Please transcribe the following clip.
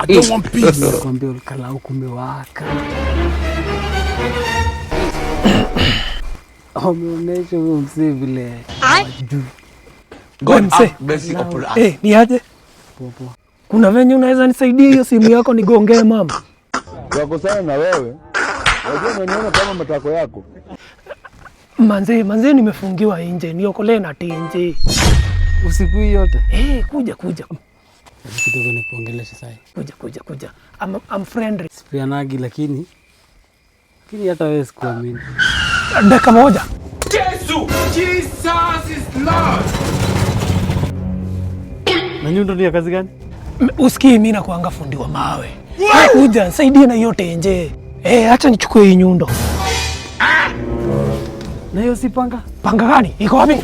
Don't want peace. Nakwambia Ol Kalou kumewaka. Wameonyesha huyo mzee vile hawajui. God Mzee. have mercy upon us. Eh, ni aje? Poa poa. Kuna venye unaweza nisaidia hiyo simu yako nigongee mama? Wakosana na wewe, wajua unaniona kama matako yako. Manze, manze nimefungiwa nje, niokolee na tenje. Usiku hii yote. Eh, kuja kuja. Hebu kidogo nikuongeleshe sasa. Kuja kuja kuja. I'm friendly. Sipeanagi lakini hata wewe sikuamini. Dakika moja. Jesus is Lord. Na nyundo ni ya kazi gani? Usikii mimi nakuanga fundi wa mawe. Eh, kuja nisaidie na hiyo tenje. Eh, acha nichukue hii nyundo. Na hiyo si panga? Panga gani? Iko wapi?